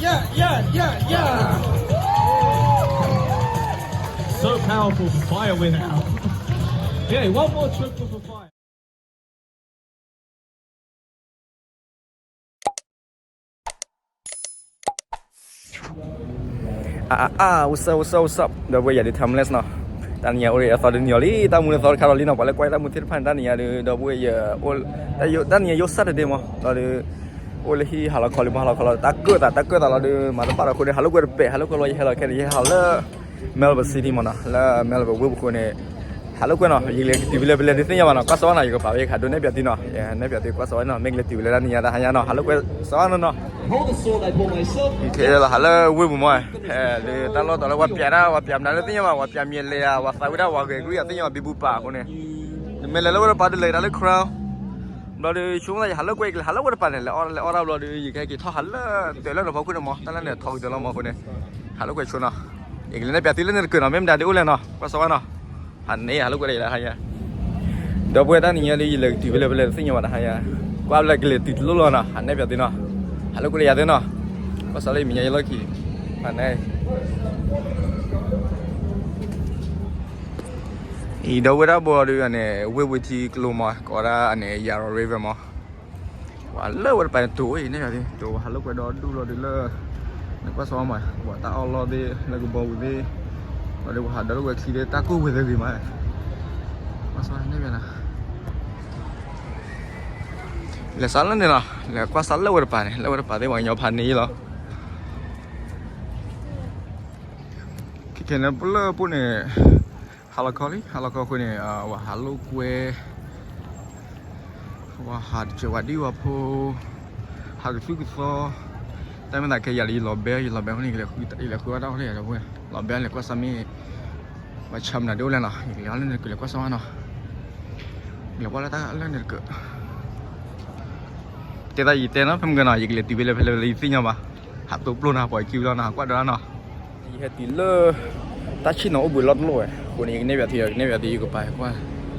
Yeah, yeah, yeah, yeah. So powerful, fire went out. Okay, one more trip for fire. အါအါအါ what's up, what's up, what's up ဒီပုၢ်ဝဲၢ်ယၤဒုး Timeless နီၤ, တၢ်နံၤညါအိၣ်ဒီးအသီတနံၤအီၤလံ, တၢ်မူလၢသီတခါဒီးလံနီၤ, ပှၤလၢကွၢ်တၢ်မူသ့ၣ်တဖၣ်န့ၣ် တၢ်နံၤညါဒုး ဒီပုၢ်ဝဲၢ်ယၤအိၣ်, တၢ်နံၤညါယိၣ် Saturday မး ဒီးဒုး အိၣ်လၢဟံၣ်ဟးလီၤခီလံ မးဟးလီၤခီလီၤ တၢ်ကၢၣ်သးတၢ်ကၢၣ်သးလီၤဒုး မၤတဘၣ်ဒီးအဃိန့ၣ် ဟးလိာ်ကွဲတပဲာ် ဟးလိာ်ကွဲလီၤ ယဟဲလီၤခဲန့ၣ် ယဟဲဟးလၢ Melbourne City မးနီၤ, လၢ Melbourne ဝ့ၢ်ပူၤဃိန့ၣ် ဟးလိာ်ကွဲနီၤ, ယကလဲၤကတုၤဖဲလဲၣ်ဖဲလဲၣ်ဒုးသ့ၣ်ညါဘၣ်နီၤ, ကွၢ်စၢၤဝဲနီၤ, ယကပာ်ဝဲယကဟးဒိးနဲၣ်ပၠးသုနီၤ, ယနဲၣ်ပၠးသုကွၢ်စၢၤဝဲနီၤ, မ့ၢ်ကလဲၤတုၤဖဲလဲၣ်တၢ်နံၤညါတဟါညါနီၤ, ဟးလိာ်ကွဲစၢၤဝဲနီၤနီၤ, ယကဟဲလီၤဟးလၢဝ့ၢ်ပူၤမး, ဖဲဒုးတၢ်လီၢ်တီၤလၢပှၤပၠးတၢ် ပှၤပၠးမနုၤလၢသ့ၣ်ညါဘၣ်, ပှၤပၠးမံၤလဲၤဧါ, ပှၤသးဝံၣ်တၢ် ပှၤဂဲၤကရံၣ်ဧါ သ့ၣ်ညါဘၣ် ဘံဘူပာ်အဃိန့ၣ်, နမ့ၢ်လဲၤလၢဝဲတပၤဒုးလဲၤတၢ်လၢ Crown ဘျီဒီး ဆိကမိၣ်သးယဟးလိာ်ကွဲ ယကလဲၤဟးလိာ်ကွဲတပၤန့ၣ် လဲၤအီၣ်လဲၤအီတၢ်ဘျီဒီး ယကဟဲက့ၤထီၣ်ဟးလၢတၢးလၢနီၤ ဖီခိၣ်တၢးလီၤမးအဃိန့ၣ်, ဟးလိာ်ကွဲဆိနီၤ, ယကလဲၤနဲၣ်ပၠးသုလၢန့ၣ်တကၢၢ်နီၤ, မ့ၢ်မတၤဒုးအိၣ်လဲၣ်နီၤ, ကွၢ်စၢၤဝဲနီၤ, ဟးန့ၣ်ဟးလိာ်ကွဲလၢယလၢဟါညါ, ဒီပုၢ်ဝဲၢ်တၢ်နံၤညါဒုး ယလဲၤကတုၤဖဲလဲၣ်ဖဲလဲၣ်တသ့ၣ်ညါဘၣ်တဟါညါ, ကွၢ်ဖဲလဲၣ်ကလဲၤတုၤတလိၣ်လီၤနီၤ, ဟးနဲၣ်ပၠးသုနီၤ, ဟးလိာ်ကွဲလၢယၤသ့နီၤ, ကွၢ်စၢၤလၢယမဲာ်ညါယလီၢ်ခံ, ဟးနဲၣ် အံၤဒီပုၢ်ဝဲၢ်တၢ်ဘိဒုးန့ၣ် ဝ့ၢ်ဝံၤထံကျိမး ကိးဒၣ်န့ၣ် Yarra River မး, ပှၤလၢဝဲတပၤန့ၣ် တိၤအံၤန့ၣ်ယၤဒုး တိၤပှၤဟးလိာ်ကွဲဒီဒူၣ်လီၤဒုးလၢ, နကွၢ်စၢၤမး ပှၤတၢ်အီၣ်လီၢ်သ့ၣ် လၢကဘီပူၤသ့ၣ်, ဒီးဒုးပှၤဟးဒီးလိာ်ကွဲခံသ့ၣ် တၢ်ကိၢ်ဝဲသ့ၣ်ဂ့ၤမး, ကွၢ်စၢၤန့ၣ်ဘၣ်နီၤ, လဲၤစးလၢန့ၣ်လီၤ, လဲၤကွၢ်စးလၢဝဲတပၤန့ၣ် လၢဝဲတပၤသ့ၣ် ပှၤကညီဖးန့ၢ်လီၤ ခဲခဲန့ၣ် ပလၢပူၤန့ၣ် ဟးလီၤခီလံ ဟးလီၤခီအဃိန့ၣ် ပှၤဟးလိာ်ကွဲ, ပှၤဟးတစဲးဝဲဒံဝဲဖိ, ဟးကသူကသီ, တၢ်မ့ၢ်သးခဲယၤလၢယလီၤဘဲ ယလီၤဘဲအဃိန့ၣ် ယလဲၤဃုဝဲတၢ်အီၣ်လၢယၤဒီပုၢ်ဝဲၢ်, လီၤဘဲလဲၤကွၢ်စၢၤမ့ၢ်, ပှၤဆၢမနုၤဒ်အိၣ်လဲၣ်နီၤ ယကလဲၤအီၣ်လၢန့ၣ်တကၢၢ် လဲၤကွၢ်စၢၤဝဲနီၤ, လဲၤကွၢ်လၢတၢ်လၢန့ၣ်တကၢၢ် တဲသးယတဲနီၤ ဖဲမုၢ်ကနီၤ ယကလဲၤတုၤဖဲလဲၣ်ဖဲလဲၣ်လၢယသ့ၣ်ညါဘၣ်, ဟးသိပျိၢ်နီၤ ပှၤကံဘျီနီၤ ဟးကွၢ်ဒီးနီၤ, ယဟဲတုၤလၢ တၢ်ဆ့ၣ်နီၤအိၣ်ဘှံးလီၢ်တလီၢ်ဝဲ အဃိန့ၣ် ယကနဲၣ်ပၠးသု ယကနဲၣ်ပၠးသု ယကပၤကွၢ် ပှၤဟဲဆ့ၣ်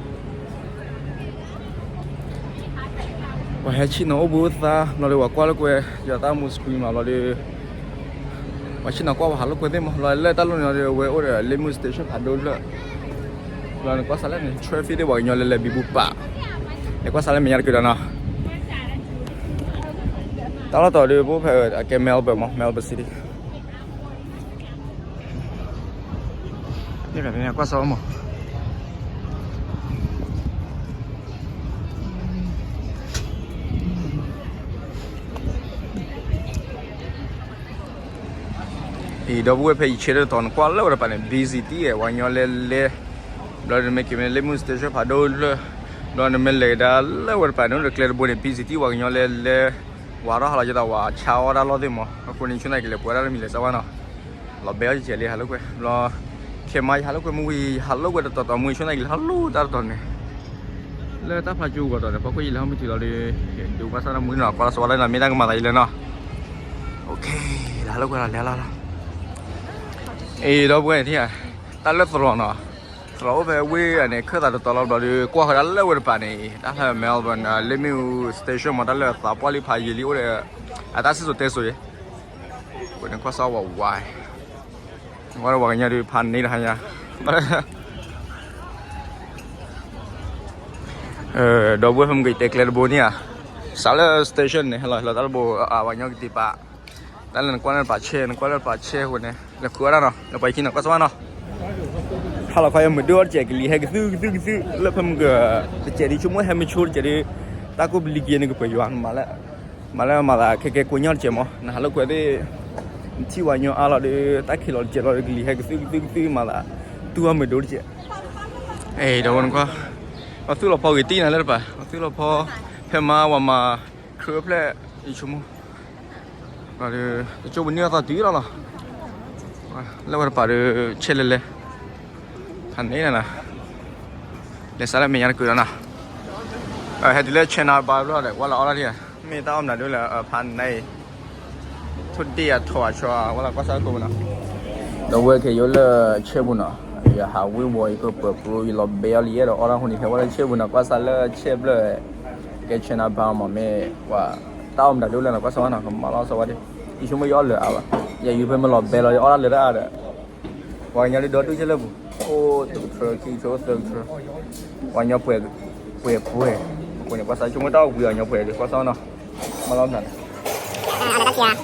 နီၤအိၣ်ဘှံးအိၣ်သါ ဘျီဒီးပှၤကွၢ်လိာ်ကွဲ ယသးမူ screen မး ဘျီဒီး ပှၤဆ့ၣ်နီၤကွၢ်ပှၤဟးလိာ်ကွဲသ့ၣ်မး ဘျီလၢတၢ်လီၢ်န့ၣ်ဒီး အဝဲအိၣ်ဒီး လ့မုၢ် station ဖးဒိၣ်လၢ ဘျီနကွၢ်စးလၢန့ၣ် traffic သ့ၣ် ပှၤကညီလၢလဲၤဘံဘူပာ် နကွၢ်စးလၢမဲာ်ညါတက့ၢ်ဒီးနီၤ တၢ်လီၢ်တီၤဒီး ပအိၣ်ဖဲအကဲ Melbourne မး Melbourne City ကွၢ်စးမး အံၤ ဒီပုၢ်ဝဲၢ် ဖဲယဆ့တတီၤ နကွၢ်လၢဝဲတပၤန့ၣ် busy တံၢ် ပှၤကညီလဲၤလဲၤ ဘျီနမ့ၢ်က့ၤမ့ၢ်လ့မုၢ် station ဖးဒိၣ်လၢ ဘျီနမ့ၢ်လဲၤကဒါလၢဝဲတပၤန့ၣ် အိၣ်ဒီးကျဲတဘိန့ၣ် busy တံၢ် ပှၤကညီလဲၤလဲၤ ဝးထီၣ်ဟးလီၤက့ၤသး ဝးဆါအီၣ်တၢ်လီၢ်သ့ၣ်မး အဃိန့ၣ် ဆိကမိၣ်က့ၤလဲၤပှဲၤဒၣ်တမံၤလဲၤစးဝဲနီၤ လီၤဘဲအီၣ်ကဲကဲလံ ဟးလိာ်ကွဲ ဘျီ ခဲမး ယဟးလိာ်ကွဲမုၢ်ဝံၤ ယဟးလိာ်ကွဲတတီၤတီၤမုၢ် ဆိကမိၣ်က့ၤလဲၤဟးလိာ်တၢ်တတီၤန့ၣ် လၢတၢ်ဖျါကၠိဂီၤတီၤန့ၣ် ဖီခိၣ်ယလဲၤဟီၣ်မုၢ်ထံလီၤဒီး ဒုးကွၢ်စၢ်တၢ်မူနီၤ ကွၢ်လီၤစးဝဲလၢနီၤ မ့ၢ်တၢ်ကမၤသးယလဲၤနီၤ လဲၤဟးလိာ်ကွဲလီၤ လဲၤလီၤလီၤ အံၤ ဒီပုၢ်ဝဲၢ် တၢ်လၢသရိာ်နီၤ သရိာ်အိၣ်ဖဲဝ့ၢ်န့ၣ် ခၢၣ်သးတတီၤလီၤ ဘျီဒီး ကွၢ်ဃီၤဒၣ်လၢဝဲတပၤန့ၣ် တၢ်ဖဲ Melbourne လ့မုၢ် station မး တၢ်လၢသးပှၢ်လံဖးယံာ်လံ အိၣ်ဒီး အတၢ်စံၣ်စိၤတဲစိၤအံၤ အဃိန့ၣ် ကွၢ်စၢ်ဝဲဝဲ ကွၢ်ဒီးပှၤကညီဒုးဖးန့ၢ်တဟါညါ ဒီပုၢ်ဝဲၢ် ဖဲမ့ၢ်က့ၤတဲကျဲတဘိန့ၣ်ဧါ စးလၢ station န့ၣ် ဟဲလီၤဟဲလီၤတၢ်တဘိ အဝဲညီကတံၤပာ် တၢ်လၢနကွၢ်လၢတပၤဆဲး နကွၢ်လၢတပၤဆဲးအဃိန့ၣ် လဲၤဃုအီၣ်တၢ်နီၤ လဲၤပှၤခံနီၤ ကွၢ်စၢ်ဝဲနီၤ ဟးလီၤခီယမုာ်ဒိၣ်အီၣ်တစဲး ကလံၤဟဲကသူကသူကသူ လၢဖဲမ့ၢ်က တစဲးဒ်ဆိကမိၣ်ဟဲမ့ၢ်ဆိတစဲးဒ် တၢ်ကိၢ်ပလံၤက့ၤန့ၣ် ကပၢၤယွၤ မၤလၢ မၤလၢမၤသးခဲကဲကိညၢ်တစဲးမး နဟးလိာ်ကွဲသ့ၣ် နထံၣ်ဝဲညီအါလီၤဒီး တၢ်ခံးလီၤတစဲးလီၤဒီး ကလံၤဟဲကသူကသူကသူမၤသး တူၢ်အီၣ်မုာ်ဒိၣ်တစဲး အဲ ဒီးဝဲနကွၢ် ပှၤသူၣ်လီၤဖီဂ့ၤတံၢ်နၤလၢတပၤ ပှၤသူၣ်လီၤဖီ ဖဲမါဝၤမၤ ခရၢဖျဲၣ် ယဆိကမိၣ် ဒီး တကၠိပနံၣ်အသီတုၤလီၤလီၤ လၢဝဲတပၤဒီး ဆဲးလဲၤလဲၤ ဖးန့ၣ်နၤ လဲၤစးလၢမဲာ်ညါတကုာ်ဒီးနီၤ ဟဲတုၤလၢ China Bar ဘျီဒီး ဝဲလီၤအီၣ်တၢ်လံ မ့ၢ်တၢ်အီၣ်မနုၤဒ်လဲၣ် ဖးန့ၣ် ထိၣ်ဒ့ၣ်အထီၣ်အဆီ ဝဲလီၤကွၢ်စၢ်ကိးမနီၤ ဒီးဝဲက့ၤယိလၢဆဲးပူၤနီၤ ယဟးဝ့ၤဝီၤ ယကပၢၤပြိ ယလီၤဘဲအီၤလံ ယအဲၣ်ဒိးအီၣ်တၢ်အဃိန့ၣ် ဟဲဝဲလၢဆဲးပူၤနီၤ ကွၢ်စၢ်လၢဆဲးဘျၢၣ် ကဲ China Bar မး မ့ၢ်ဝဲ တၢ်အီၣ်မနုၤဒ်လဲၣ်နီၤ ကွၢ်စၢ်ဝဲနီၤ ကမၣ်လီၤစၢ်ဝဲဒၣ် ယဆိကမိၣ်ယအီၣ်လၢအါဘၣ်, ယယူၤဖဲမ့ၢ်လီၤဘဲလီၤ ယအီၣ်ဒၣ်လၢတၢ်အါဒီး, ပှၤကညီဒုးဒီဒူၣ်ကဲလၢပူၤ, အိၣ်တကထြၢ ခံကထြၢ အိၣ်သၢကထြၢ, ပှၤကညီပှဲၤပှဲၤပှဲၤ, အဃိန့ၣ် ကွၢ်စးဆိကမိၣ်တၢ်အိၣ်ဘှံးအီၤ ကညီပှဲၤဒီး ကွၢ်စးနီၤ, မ့ၢ်လီၤမနုၤန့ၣ် ပှၤမုၢ်ကဒီပုၢ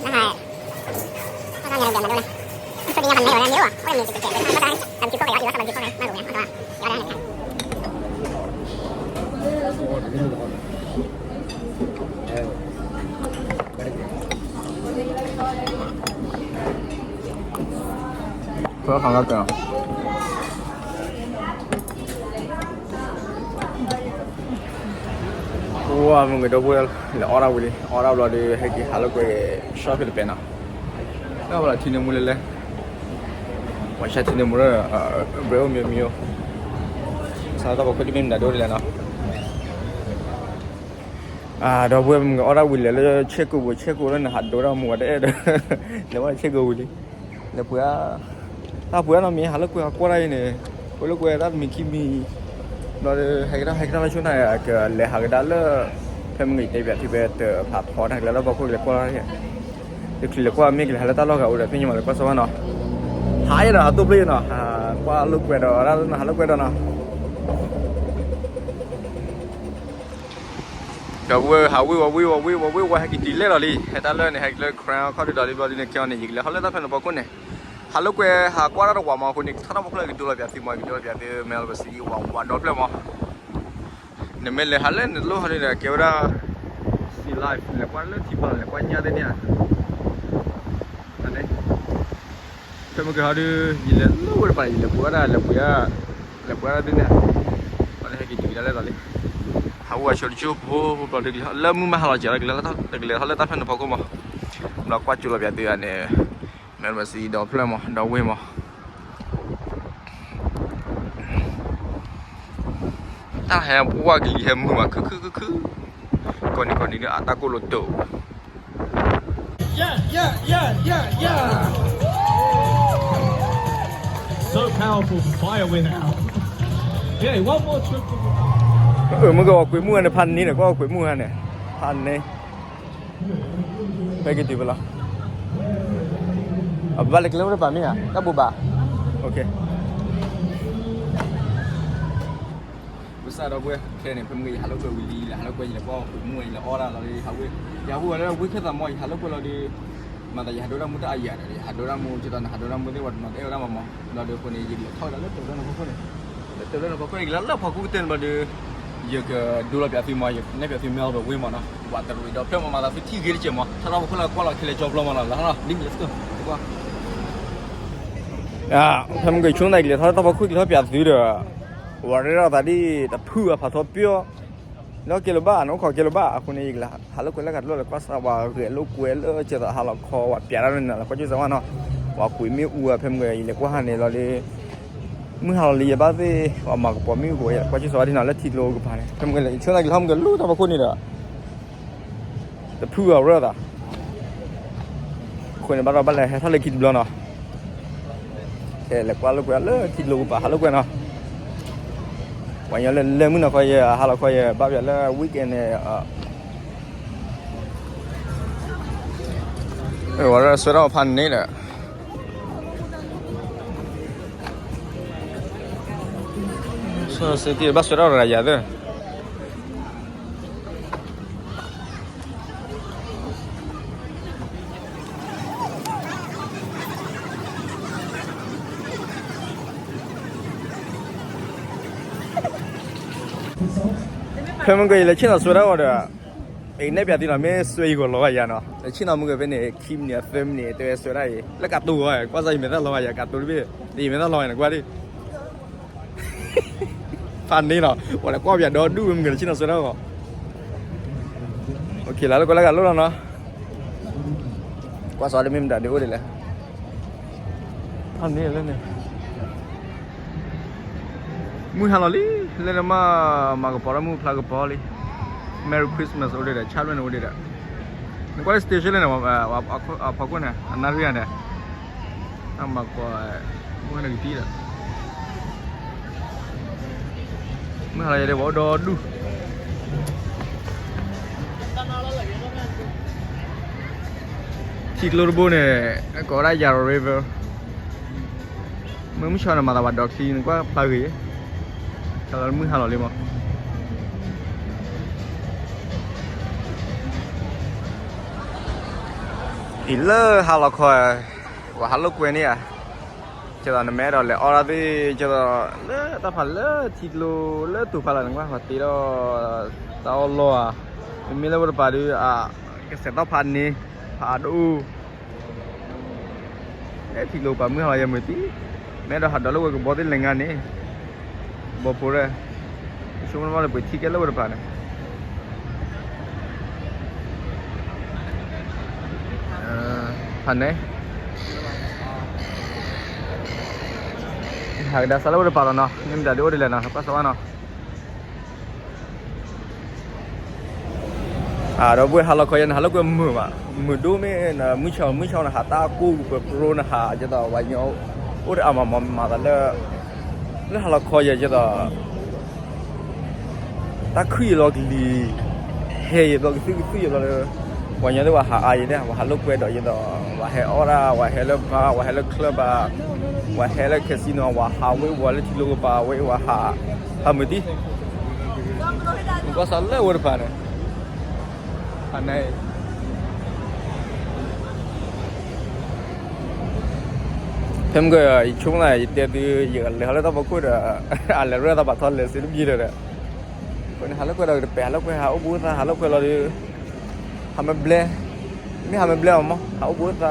်ဝဲၢ် လဲၤအီၣ်ဒၣ်ဝံၤလံ, အီၣ်ဒၣ်ဘျီဒီး ဟဲက့ၤဟးလိာ်ကွဲ shopping တပဲနီၤ, တၢ်ဘၣ်လီၤထံန့ၣ်မူလဲၤလဲၤ, ပှၤဆါထံန့ၣ်မူလၢ ဘြဲအိၣ်မံၤမံၤအိၣ်, စးထီၣ်ပှၤခိၣ်တမ့ၢ်မတၤဒိၣ်ဒ်လဲၣ်နီၤ, ဒီပုၢ်ဝဲၢ်မုၢ်ကအီၣ်ဒၣ်ဝံၤလဲၤလၢဆဲးကိးပူၤ ဆဲးကိးလၢနဟးဒိတၢ် မူဝဲတအဲၣ်ဒီး, လဲၤဝဲဆဲးကိးပူၤလံ, လဲၤပှ့ၤ တၢ်ပှ့ၤနီတမံၤ ဟးလိာ်ကွဲဟးကွၢ်တၢ်အံၤန့ၣ်, ပှ့ၤလိာ်ကွဲတၢ်တမံၤခံမံၤ, ဘျီဒီး ဟဲက့ၤထီၣ် ဟဲက့ၤထီၣ်လၢဆိနၤ ကလဲၤဟးကဒါလၢ ဖဲမုၢ်ဂ့ၤတဲပၠးသုဖဲတဖးဖီန့ၣ် ကလဲၤလၢဖီခိၣ်ကလဲၤကွၢ်, တချုးလဲၤကွၢ်မ့ၢ်ကလဲၤဟးလၢတၢ်လီၢ်ဂၤအိၣ်ဒီး ဖဲညါမးလဲၤကွၢ်စၢၤဘၣ်နီၤ, ဟးယဲဒီးဟးတိၢ်ပျ့ၤနီၤ, ကွၢ်လိာ်ကွဲဒီး ဟးလိာ်ကွဲဒီးနီၤ ဒီပုၢ်ဝဲၢ် ဟးဝ့ၢ်ဝဲဝ့ၢ်ဝဲဝ့ၢ်ဝဲဝ့ၢ်ဝဲ ဟဲက့ၤတုၤလဲၣ်လီၤလံ, ဟဲတၢ်လၢန့ၣ် ဟဲက့ၤလၢ Crown ခီၣ်ဒုဒီးလံဘျီဒ်န့ၣ် ကဲအီၤန့ၣ် ယကလဲၤဟီလၢတၢ်ဖဲန့ၣ်ဖီခိၣ်န့ၣ်, ဟးလိာ်ကွဲဟးကွၢ်တၢ်တဝးမးအဃိန့ၣ် ထီၣ်ထီၣ်ဖိခိၣ်လၢကဒိလီၤပၠးသုမး ကဒိလီၤပၠးသု Melbourne City ဝးဝးဒီဖျၢၣ်မး, နမ့ၢ်လဲၤဟးလၢနလိၣ်ဟီဒ်န့ၣ် ကဲဝဲဒၣ် Sea Life လဲၤကွၢ်လၢထံပၤ လဲၤကွၢ်ညၣ်သ့ၣ်န့ၣ်ဧါ, ဖဲမုၢ်ကဟီဒု ယလဲၤလၢဝဲတပၤ ယလဲၤပှ့ၤဝဲဒၣ် လဲၤပှ့ၤ လဲၤပှ့ၤဒၣ်သ့ၣ်န့ၣ်, ဘျီဒီးဟဲက့ၤတုၤဒၣ်လဲၣ်လီၤလံ, ဟးဝ့ၢ်ဝဲဆိတကၠိဖိ ဘျီဒီးကလဲၤလၢမုၢ်မၤဟးလီၤကဲး တကလဲၤထီၣ်လၢတၢ်ဖဲန့ၣ်ဖီခိၣ်မး, ဘျီကွၢ်ကၠိလီၤပၠးသုဧါန့ၣ်, Melbourne City ဒီဖျၢၣ်မး ဒီဝ့ၢ်မး တၢ်ဟဲပှၢ်ကလံၤဟဲမုာ်မး ခုခုခုခု, ကိးနံၤကိးနံၤဒီးအတၢ်ကိၢ်လိာ်တိာ်, So powerful for Fire Weather Album. Yeah, one more trip. မုၢ်ကဝီၤကွံာ်မုၢ်ဂၤန့ၣ် ဖးန့ၢ်န့ၣ် ကွၢ်ကွံာ်မုၢ်ဂၤန့ၣ်, ဖးန့ၢ် ဖဲက့ၤတုၤဖဲလီၤ, အဘၣ်လဲၤကျဲအိၣ်တပၤမ့ၢ်ဧါ တၢ်ဘိးဘၣ်, ကစၢ်ဒီပုၢ်ဝဲၢ် ခဲန့ၣ် ဖဲမုၢ်ဂ့ၤ ယဟးလိာ်ကွဲဝံၤလံ ယဟးလိာ်ကွဲ ယလဲၤကွၢ်ကွံာ်မုၢ် ယလဲၤအီၣ်ဒၣ်လီၤဒီး ယဟးဝ့ၢ် ယဟးဝ့ၢ်ဝဲလၢဝ့ၢ်ခၢၣ်သးမး ယဟးလိာ်ကွဲလီၤဒီး မၤသးယဟးဒိတၢ်မူတၢ်အယၤဒီး ယဟးဒိတၢ်မူ ကၠီတီၤန့ၣ် ဟးဒိတၢ်မူသ့ၣ်ဝဲတနီၤတအဲၣ်ဝဲဒၣ်မးမး ဘျီဒီးအဃိန့ၣ် ယလဲၤထီၣ်ဝဲဒၣ်လၢတၢ်လၢနဖီခိၣ်န့ၣ် လၢတၢ်လၢနဖီခိၣ်န့ၣ် ယကလဲၤလၢဖီခိၣ်ကတၢၢ်န့ၣ်ဘျီဒီး ယကဒိလီၤပၠးသုမး ယနဲၣ်ပၠးသု Melbourne ဝ့ၢ်မးနီၤ ဝးတရံးဒီဖျၢၣ်မး မၤသးသုထံၣ်ဂ့ၤတကဲးမး ထီၣ်ထီၣ်ဖီခိၣ်လၢကွၢ်လီၤခဲလၢာ်ကၠီဖျီမးနီၤ လၢထီၣ်လီၤ ဒ်မ့ၢ်လၢသကိး ဖဲမုၢ်ဂ့ၤဆိန့ၣ် ကလဲၤထီၣ်လၢတၢ်ဖီခိၣ် ကလဲၤထီၣ်ပၠးသုဒီး ဝဲရဲၣ်ဒီးသးဒ်တဖုအဖးထီပၠီ လၢကဲလၢၤဘၣ် နအိၣ်ခိးကဲလၢၤဘၣ် အဃိန့ၣ် ယကလဲၤဟးလိာ်ကွဲလၢကးတလိၣ်လဲၤကွၢ်စး ဝဲဂဲၤလိာ်ကွဲလၢကဲသးဟးလီၤခီ ဝဲပၠးတၢ်န့ၣ် လဲၤကွၢ်ကၠိစးဝဲနီၤ ဝဲကွံာ်မ့ၣ်အူဝဲ ဖဲမုၢ်ဂ့ၤ ယလဲၤကွၢ်ဟးန့ၣ်လီၤဒီး မုၢ်ဟါလီၤလံ ယဘၣ်သ့ၣ် ပှၤမၤကပီၤမ့ၣ်အူကဝဲ ယလဲၤကွၢ်ကၠိစးဝဲဒ်နီၤ လၢထံကျိကပၤန့ၣ် ဖဲမုၢ်ဂ့ၤ ယဆိကမိၣ်က့ၤလီၤ မုၢ်ဂ့ၤလိၣ်တၢ်ဖီခိၣ်န့ၣ်ဒီး တဖုအရၢၢ်သး အဃိန့ၣ် ဘၣ်ဒီးဘၣ်လဲၤဟဲထီၣ်လၢခံတဘျီနီၤ ကဲလဲၤကွၢ်လိာ်ကွဲလၢထံကျိကပၤ ဟးလိာ်ကွဲနီၤ ပှၤညီလၢလဲၤမုၢ်နီၤခီယဲ ဟါလီၤခီယဲ ဘၣ်ပၠးလၢ weekend န့ၣ် ဝဲဒၣ်ဆွဲထီၣ်ဖးန့ၣ်ဒီး ဘၣ်ဆွဲထီၣ်ရၤယၤသၢ ဖဲမုၢ်ဂ့ၤ ယလဲၤဆ့ၣ်နီၤဆွဲဒၣ်အီၤဒီး အံၤနဲၣ်ပၠးသုနီၤ မ့ၢ်ဆွဲယံၤဂီၤလီၤဂာ်ယၤနီၤ လဲၤဆ့ၣ်နီၤမုၢ်ဂ့ၤဖဲန့ၣ် ခံမံးနံး သၢမံးနံး တဲဝဲဆွဲဒၣ်အံၤ လၢကးတိၤဂီၤ ကွၢ်စၢ်ယမဲာ်သၣ်လီၤဂာ်ယၤ ကးတိၤတဘ့ၣ် ယမဲာ်သၣ်လီၤဂာ်န့ၣ် ကွၢ်ဒံး ဖးန့ၣ်နီၤ ပှၤလဲၤကွၢ်ပၠးဒီဒူၣ်ဝဲမုၢ်ဂ့ၤ လဲၤဆ့ၣ်နီၤဆွဲဒၣ်ဂီၤ လၢကွၢ်လၢကးလိၣ်လီၤနီၤ ကွၢ်စးတမ့ၢ်မတၤဒ်အိၣ်ဒ်လဲၣ် ဖးန့ၣ်လၢန့ၣ် မုၢ်ဟါလီၤလံ လၢနမၤ မၤကပီၤလၢမုၢ်ဖျါကပီၤလံ Merry Christmas အိၣ်ဒံးဒီး Children အိၣ်ဒံးဒီး နကွၢ်လၢ station လၢန့ၣ် အဖီခိၣ်န့ၣ် အနၣ်ရံၣ်န့ၣ် အမၤကွၢ် မုၢ်ဟါလီၤကတံၢ်ဒီး မုၢ်ဟါလီၤယၤဒ်ဝဲအိၣ်ဒီဒူၣ် တၢ်နါလီၤလၢယဲၢ်ဘီမ့ၢ် ထံကျိတဘိန့ၣ် ကိးဝဲဒၣ် Yarra River. မ့ၢ်မုၢ်ဆါန့ၣ် မၤသးပှၤဒီးချံန့ၣ် ကွၢ်ဖျါဂ့ၤ, ကလီၤမုၢ်ဟါလီၤလံမး. အံၤလၢဟါလီၤခီ, ပှၤဟးလိာ်ကွဲန့ၣ်ဧါ. ကဲသိးနမ့ၢ်အဲၣ်ဒိးလဲၤအီၣ်ဒၣ်သ့ၣ် ကဲသိး လၢတၢ်ဖးလၢထံကျိလၢတိၤဖးလၢ်န့ၣ် ကွၢ်ပှၤတ့ထီၣ်တၢ်အီၣ်လီၢ်ဧါ. မ့မ့ၢ်လၢဝဲတပၤဒီး အကစဲးသီၣ်ဖးန့ၣ် ဖးအဒိၣ် လၢထံကျိပၤမုၢ်ဟါလီၤယဲမုာ်တံၢ်, မ့ၢ်အဲၣ်ဒိးဟးဒီးလၢဝဲကဘီသ့ၣ်လဲၤငါန့ၣ်, ကဘီဖိရဲၣ်, ယဆိကမိၣ်လၢပှ့ၤထံကဲလၢဝဲတပၤန့ၣ်, ဖးန့ၣ်, ဟးကဒါစးလၢဝဲတပၤလီၤနီၤ, မ့ၢ်မတၤဒုးအိၣ်ဒ်လဲၣ်နီၤ ကွၢ်စးဝါနီၤ. ဒီပုၢ်ဝဲၢ်ဟါလီၤခီယဲန့ၣ် ဟးလိာ်ကွဲမုာ်ဘၣ်, မုာ်ဒိၣ်မ့ၢ် မုၢ်ဆါ မုၢ်ဆါန့ၣ် ဟးတၢ်ကိၢ်ကပၢၤပြိန့ၣ်ဟး ကဲသိးပှၤကညီအိၣ်ဒီးအါမးမးမးသးလၢ လၢဟါလီၤခီယဲ ကဲသိး တၢ်ခုၣ်ယံၤလီၤကလံၤ ဟဲယံၤဘျီကသုၣ်ကသုၣ်ယံၤဘျီလၢ ပှၤကညီသ့ၣ်ပှၤဟးအါယံၤန့ၣ် ပှၤဟးလိာ်ကွဲဒီးယဲသိး ပှၤဟဲအီၣ်ဒၣ် ပှၤဟဲလၢ bar ပှၤဟဲလၢ club ဘၣ်, ပှၤဟဲလၢ casino ပှၤဟးဝ့ၤဝီၤလၢထံကျိကပၤဝ့ၤ ပှၤဟး ဟးမုာ်တံၢ် ကွၢ်စးလၢဝဲတပၤန့ၣ် ဖးန့ၣ် ဖဲမ့ၢ်က ယဆိကမိၣ်သး ယတဲသု ယကလဲၤဟီလၢတၢ်ဖီခိၣ်ဒီး အလဲၤရဲၣ်သးဘၣ်ထီၣ်လဲၤစ့တဘျီဒီး အဃိန့ၣ် ဟးလိာ်ကွဲဒီးတပဲာ် ဟးလိာ်ကွဲ ဟးအိၣ်ဘှံးအိၣ်သါ ဟးလိာ်ကွဲလီၤဒီး ဟးမ့ၢ်ဘျဲ မ့ၢ်ဟးမ့ၢ်ဘျဲအီၤမး ဟးအိၣ်ဘှံးအိၣ်သါ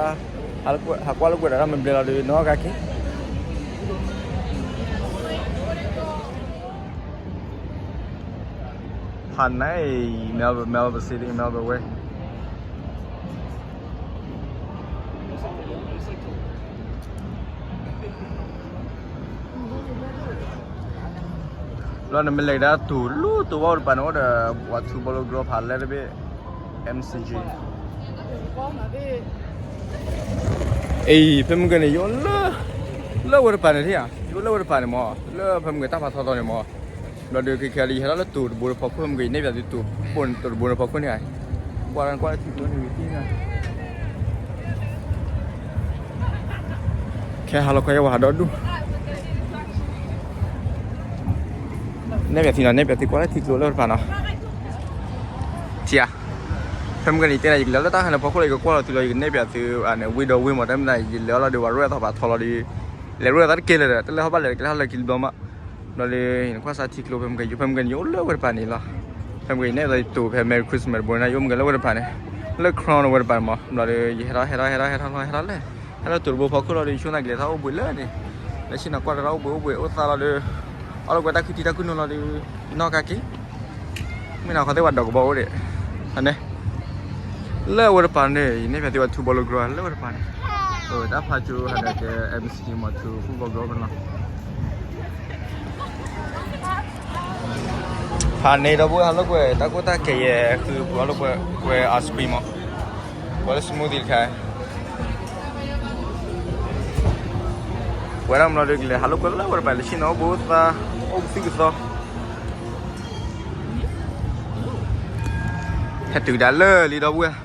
ဟးကွၢ်လိာ်ကွဲဒီးတၢ်မ့ၢ်ဘျဲလီၤဒီး နီၢ်ကါက့ၤ ဖးန့ၣ် Melbourne, Melbourne City, Melbourne ဝဲ လီၤနမ့ၢ်လဲၤကဒါတူၢ်လိာ်တူၢ်ဝဲအိၣ်တပၤန့ၣ် အိၣ်ဒီးပှၤထူဘီလိကရီဖးလဲတဘ့ၣ် M C G အံၤ ဖဲမုၢ်ကန့ၣ် ယအိၣ်လၢ လၢဝဲတပၤန့ၣ်ထံၣ်ဧါ ယအိၣ်လၢဝဲတပၤန့ၣ်မး လၢဖဲမုၢ်ကတၢ်ဖးထီထီန့ၣ်မး ဘျီဒီးခဲခဲလၢယဟဲထီၣ်လၢတိၤတဘိတဖီခိၣ်မုၢ်က ယနဲၣ်ပၠးသုတိၤတဘိတဖီခိၣ်န့ၣ် ကွၢ်ကွၢ်လၢထံကျိန့ၣ် ခဲဟးလီၤခီယဲဝဲဟးဒီဒူၣ် နဲၣ်ပၠးသုနီၤ နဲၣ်ပၠးသုကွၢ်လၢထံကျိလၢတပၤနီၤ ထံဧါ ဖဲမုၢ်ကနံၤတဲနၤ ယကလဲၤလၢတၢ်ခါန့ၣ်ဖီခိၣ်လီၤ ယကကွၢ်လီၤသုလီၤ ယကနဲၣ်ပၠးသု ဝ့ၢ်ဒီဝ့ၢ်မး တၢ်မ့ၢ်တၢ် ယလဲၤအီၤလီၤဒီး ပှၤရဲၣ်သးပာ်ထီလီၤဒီး လဲၤရဲၣ်သးတကဲလၢာ်ဒီး တလဲၤဟီၣ်ဘၣ်လဲၣ် ကလဲၤဟီၣ်လၢခံတဘျီမး ဘျီဒီး ယနကွၢ်စၢ်ထံကျိဖဲမုၢ်က ယိၤဖဲမုၢ်ကနံၤ ယအိၣ်လၢဝဲတပၤန့ၣ်လီၤ ဖဲမုၢ်ကနံၤ ယနဲၣ်ပၠးသုတိၤဖဲ Merry Christmas တဘိန့ၣ် ယအိၣ်မုၢ်ကလၢဝဲတပၤန့ၣ် လၢ Crown ဝဲတပၤန့ၣ်မး ဘျီဒီး ယဟဲထီၣ်ဟဲထီၣ်ဟဲထီၣ်ဟဲထီၣ်လီၤ ဟဲထီၣ်လၢတိၤတဘိဖီခိၣ်လီၤဒီး ယဆိကမိၣ်သးကလဲၤထီၣ်အိၣ်ဘှံးလၢန့ၣ် လၢဆ့ၣ်နီၤကွၢ်တၢ်အိၣ်ဘှံးအိၣ်ဘှံးအိၣ်သါလီၤဒီး အီၣ်လီၤကွဲတၢ်ခုၣ်ထံတၢ်ခုၣ်နူာ်လီၤဒီး နီၢ်ကါက့ၤ မ့ၢ်နၤခီသ့ၣ်ပှၤဒီးကဘီအိၣ်ဒံး န့ၣ် လၢဝဲတပၤန့ၣ် ယနဲၣ်ပၠးသုပှၤထူဘီလိကရီလၢဝဲတပၤန့ၣ် တၢ်ဖးကၠိဟးဒီးကဲ M C G မး ထူ football ground န့ၣ်လီၤ ဖးန့ၣ်ဒီပုၢ်ဝဲၢ်ဟးလိာ်ကွဲ တၢ်ကိၢ်တၢ်ဂီၤယဲ ဃုပှၤဟးလိာ်ကွဲ ကွဲ ice cream မး ကွဲလၢ smoothie တခါ ဝဲဒၣ်မ့ၢ်လီၤဒီးကလဲၤဟးလိာ်ကွဲလၢဝဲတပၤ လၢဆ့ၣ်နီၤအိၣ်ဘှံးအိၣ်သါ အိၣ်ကသုၣ်ကသီ ဟဲတုၤကဒါလၢလံဒီပုၢ်ဝဲၢ်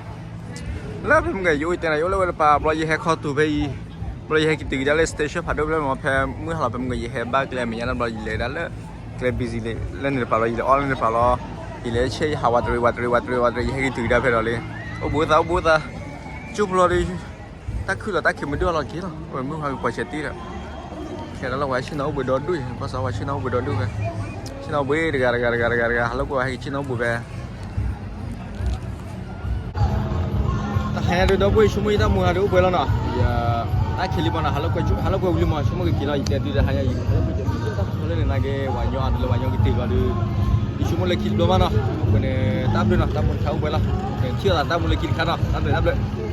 လၢဖဲမုၢ်ကယအိၣ်တဲနၤ ယအိၣ်လၢဝဲတပၤ ဘျီယဟဲခီတုၤဖဲအံၤ ဘျီယဟဲက့ၤတုၤကဒါလၢ station ဖးဒိၣ်ဖျၢၣ်မး ဖဲမုၢ်ဟါလီၤဖဲမုၢ်ကယဟဲဘၣ်ကျဲမဲာ်ညါတဘျီ ယလဲၤကဒါလၢ ကျဲ busy လၢန့ၣ်တပၤလီၤ ယလဲၤအီၣ်လၢန့ၣ်တပၤလီၤ ယလဲၤဆဲးယဟးဝးတရံးဝးတရံးဝးတရံးဝးတရံး ယဟဲက့ၤတုၤကဒါဖဲဒီးလံ အိၣ်ဘှံးအိၣ်သါအိၣ်ဘှံးအိၣ်သါ ကၠိဖျီဒီး တၢ်ခုၣ်လီၤတၢ်ခံးမဒုၣ်အလီၤက့ၤလီၤ ဝဲမုၢ်ဟါကကွၢ်ဆဲးတ့ၢ်ဒီး ခဲလၢာ်လီၤဝဲဆ့ၣ်နီၤအိၣ်ဘှံးဒီဒူၣ် ကွၢ်စးဝဲဆ့ၣ်နီၤအိၣ်ဘှံးဒီဒူၣ်ဖဲ ဆ့ၣ်နီၤအိၣ်ဘှံးတဂၤတဂၤတဂၤတဂၤတဂၤ ဟးလိာ်ကွဲဟဲက့ၤဆ့ၣ်နီၤအိၣ်ဘှံးဖဲ တဟါညါဒုးဒီပုၢ်ဝဲၢ် ယဆိကမိၣ်ယတၢ်မူဟးဒုးအိၣ်ဘှံးလီၤနီၤ ယ တၢ်ခံးလံမးနီၤ ဟးလိာ်ကွဲ ဟးလိာ်ကွဲဝံၤလံမး ဆိကမိၣ်ကက့ၤလီၤ ယတဲသုဒီး ဟါညါအံၤ ဟးလိာ်ကွဲက့ၤ တၢ်ဖးထီလၢန့ၣ်နာ်က့ ပှၤကညီအါတလၢပှၤကညီကတ့ၢ်လီၤဒုး ယဆိကမိၣ်လၢခံတဘျီမးနီၤ အဃိန့ၣ် တၢ်ဘျုးနီၤ တၢ်မူတခါအိၣ်ဘှံးလီၤ ထံၣ်လိာ်သးတၢ်မူလၢခံတခါနီၤ တၢ်ဘျုးတၢ်ဘျုး